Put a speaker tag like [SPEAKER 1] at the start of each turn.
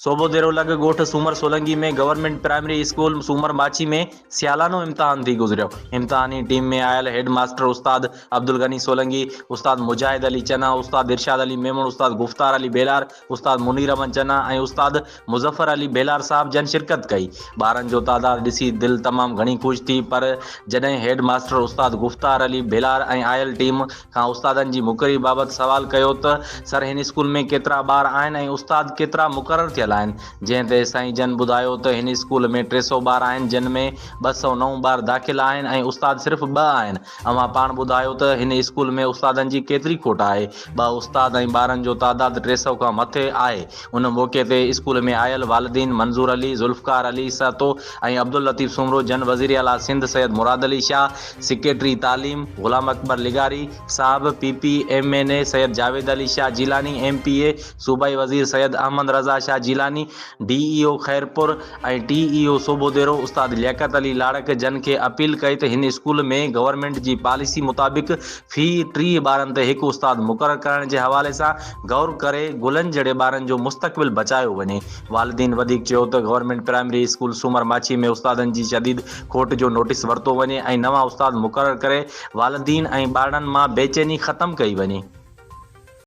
[SPEAKER 1] سوڀوديرو لڳ ڳوٺ سومر سولنگي ۾ گورنمينٽ پرائمري اسڪول سومر ماڇي ۾ سيالانو امتحان ٿي گذريو. امتحاني ٽيم ۾ آيل هيڊ ماستر استاد عبدالغني سولنگي، استاد مجاهد علي چنا، استاد ارشاد علي ميمڻ، استاد گفتار علي ڀيلار، استاد منير احمد چنا ۽ استاد مظفر علي ڀيلار صاحب جن شرڪت ڪئي. ٻارن جو تعداد ڏسي دل تمام گهڻي خوش ٿي پر جڏهن هيڊ ماستر استاد گفتار علي ڀيلار ۽ آيل ٽيم کان استادن جي مقرري بابت سوال ڪيو ته سر هن اسڪول ۾ ڪيترا ٻار آهن ۽ استاد ڪيترا مقرر ٿيل آهن جنهن تي سائين جن ٻڌايو ته هن اسڪول ۾ 300 ٻار آهن جن ۾ 209 ٻار داخل آهن ۽ استاد صرف ٻه آهن اوهان پاڻ ٻڌايو ته هن اسڪول ۾ استادن جي ڪيتري کوٽ آهي ٻه استاد ۽ ٻارن جو تعداد 300 کان مٿي آهي ان موقعي تي اسڪول ۾ آيل والدين منظور علي، ذوالفقار علي سهتو ۽ عبداللطيف سومرو جن وزيراعليٰ سنڌ سيد مراد علي شاهه، سيڪريٽري تعليم غلام اڪبر لغاري صاحب، P P M N A Syed Javed Ali Shah Jilani, M P A صوبائي وزير Syed Ahmed Raza Shah Jilani, D E O Khairpur ۽ T E O Sobhodero استاد لياقت علي لاڙڪ جن کي اپيل ڪئي ته هن اسڪول ۾ گورنمينٽ جي پاليسي مطابق في 30 ٻارن تي هڪ استاد مقرر ڪرڻ جي حوالي سان غور ڪري گلن جهڙي ٻارن جو مستقبل بچايو وڃي. والدين وڌيڪ چيو ته government primary school Soomar Machhi ۾ استادن جي شديد کوٽ جو نوٽيس ورتو وڃي ۽ نوان استاد مقرر ڪري والدين ۽ ٻارڙن مان بيچيني ختم ڪئي وڃي.